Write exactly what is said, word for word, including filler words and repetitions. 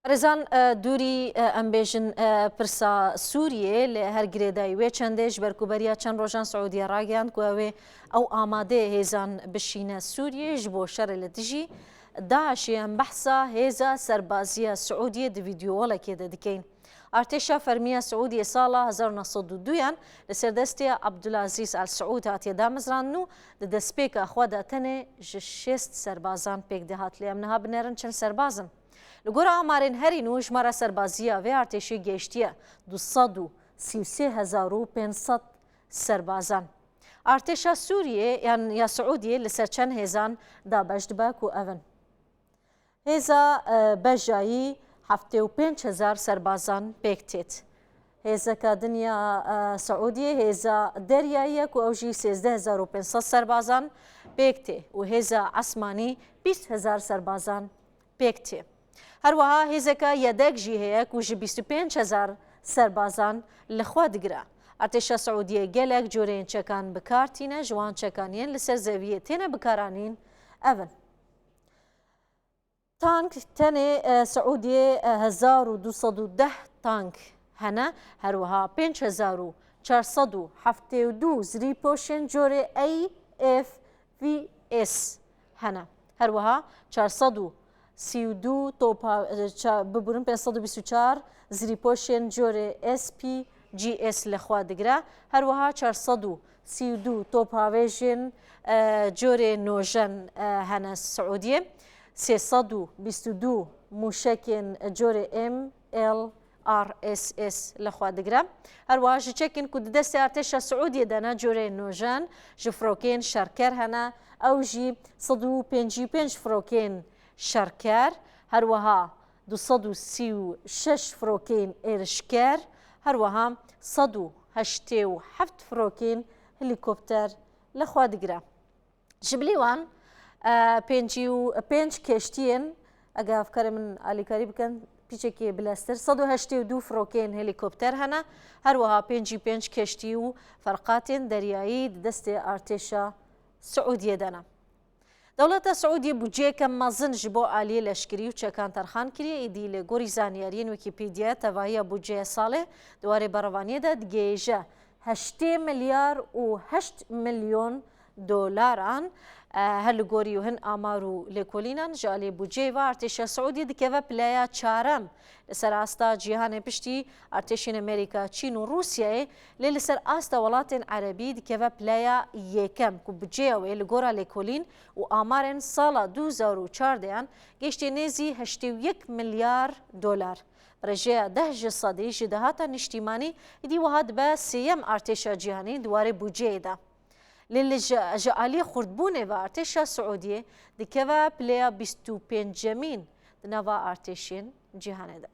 Rêzan, e, dûrî, e, em bêjin, e, pirsa Sûriyê li her girêdayî wê çendê ji ber ku beriya çend rojan Siûdiye ragihand ku ew ê ew amade hêzan bişîne Sûriyê ji bo şerê li dijî DAIŞê. Em behsa hêza serbaziya Siûdiyê di vîdyoyalekê de dikeyin. Artêşa fermiya Siûdiyê sala hezar neh sed û duyan li ser destê Abdulaziz Al Saud hatiye damezrandin û di destpêka xwe de tenê ji şêst serbazan pêk dihat. Lê em niha binerin çend serbaz in. Li gora amarên herî nû, jimara serbaziya vê artêşê gehiştiye du sed û sî û sê hezar û pênc sed serbazan. Artêşa Sûriyê yan ya Siûdiyê li ser çend hêzan dabeş dibe ku ev in. Hêza, e, bejayî heftê û pênc hezar serbazan pêk têt. Hêzeka din ya, e, Siûdiyê hêza deryayî ye ku ew jî sêzdeh hezar û pênc sed serbazan pêk tê û hêza esmanî bîst hezar serbazan pêk tê. Her wiha hêzeka yedek jî heye ku ji bîst û pênc hezar serbazan li xwe digire. Artêşa Siûdiyê gelek coreyên çekan bi kar tîne, ji wan çekan yên li ser zeviyê têne bikaranîn ev in. Tank, tenê, e, Siûdiyê, e, hezar û du sed û deh tank hene, her wiha pênc hezar û çar sed û heftê û du zirîpoşên corê A F V S hene. Her wiha çar sed û sî û du topa-, e, ça-, biburin, pênc sed û bîst û çar zirîpoşên corê S P G S li xwe digire. Her wiha çar sed û sî û du tophavêjên, e, corê nojen, e, hene Siûdiyê. Sê sed û bîst û du mûşekên corê M L R S S li xwe digire. Her wiha ji çekên ku di destê artêşa Siûdiyê de ne, corê nojen ji firokên şerker hene. Ew jî sed û pêncî û pênc firokên şerker, her wiha du sed û sî û şeş firokên êrişker, her wiha sed û heştê û heft firokên helîkopter li xwe digire. Ji bilî wan, e, pêncî û pênc keştiyên, eger hevkarê min alîkarî bikin, pîçekê bileztir, sed û heştê û du firokeyên helîkopter hene, her wiha pêncî û pênc keştî û ferqatên deryayî di destê artêşa Siûdiyê de ne. Dewleta Siûdiyê budceyeke mezin ji bo aliyê leşkerî û çekan terxan kiriye, êdî li gorî zanyariyên Wikîpediyayê tevahiya budceyê salê di warê berevaniyê de digihêje heştê milyar û heşt milyon dolaran. E, her li gorî û hin amar û lêkolînan ji alî budceyê ve artêşa Siûdiyê dikeve pileya çarem li ser asta cîhanê piştî artêşên Amerîka, Çîn û Rûsyayê, lê li ser asta welatên erebî dikeve pileya yekem ku budceya wê li gora lêkolîn û amarên sala du hezar û çardeh an gêştê nêzî heştê û yek milyar dolar. Bi rêjeya deh ji sedî ji dahata niştîmanî êdî wiha dibe sêyem artêşa cîhanî di warê budceyê de. Lê li ji, ji alî xurtbûnê ve artêşa Siûdiyê dikeve pileya bîst û pêncemîn di nava artêşên cîhanê de.